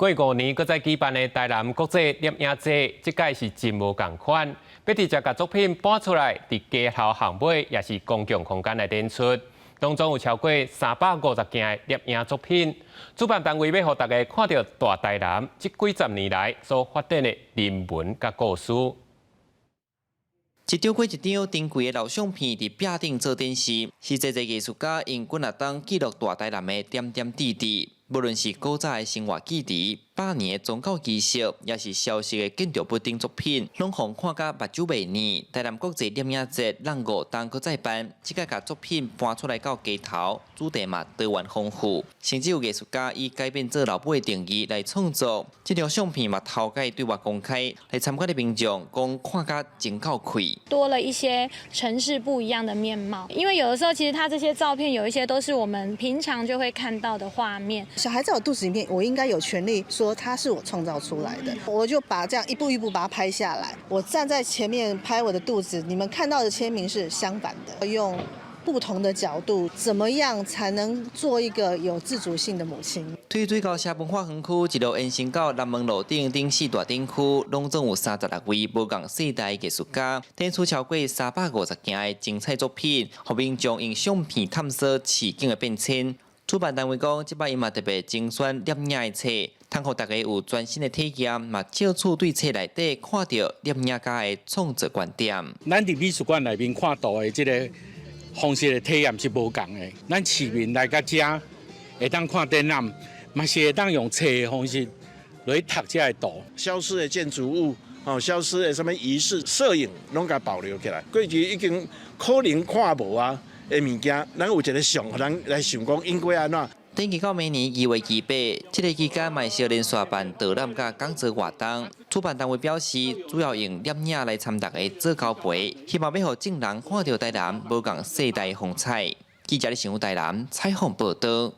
過5年閣再舉辦的台南國際攝影節，這屆是真無仝款，欲直接共作品搬出來，佇街頭巷尾抑是公共空間來展出。當中有超過350件的攝影作品。主辦單位欲予大家看著大台南這幾十年來所發展的人文佮故事。一張過一張珍貴的老相片，佇壁頂做展示，是濟濟藝術家用幾若冬記錄大台南的點點滴滴。無論是古早的生活記憶、百年的宗教儀式，抑是消失的建築物等作品，攏予看甲目睭袂膩。台南國際攝影節讓5冬閣再辦，這擺共作品搬出來到街頭，主題嘛多元豐富，甚至有藝術家以改變做老母的定義來創作。這張相片嘛頭擺對外公開，來參觀的民眾講看甲真夠氣。多了一些城市不一樣的面貌，因為有的時候其實他這些照片有一些都是我們平常就會看到的畫面。小孩在我肚子裡面，我應該有權利說他是我創造出來的。我就把這樣一步一步把它拍下來。我站在前面拍我的肚子，你們看到的簽名是相反的。用不同的角度，怎麼樣才能做一個有自主性的母親？對水高社文化園區一路延伸到南門路頂頂四大展區，攏總有36位無仝世代藝術家，展出超過350件的精彩作品，予民眾用相片探索市景的變遷。主辦單位講，這擺𪜶嘛特別精選攝影的冊，通予大家有全新的體驗，嘛借此對冊內底看著攝影家的創作觀點。咱佇美術館內面看到的這个方式的體驗是無仝的。咱市民來到遮會當看展覽，嘛是會當用冊的方式來讀這个圖。消失的建築物，哦，消失的啥物儀式、攝影，攏共保留起來。過去已經可能看無啊的物件，咱有一个相，予咱來想講應該按怎。展期到明年2月28，這个期間嘛會連續辦導覽佮講座活動。主辦單位表示，主要用攝影來參大家做交陪，希望欲予眾人看著台南無仝世代風采。記者李成台南採訪報導。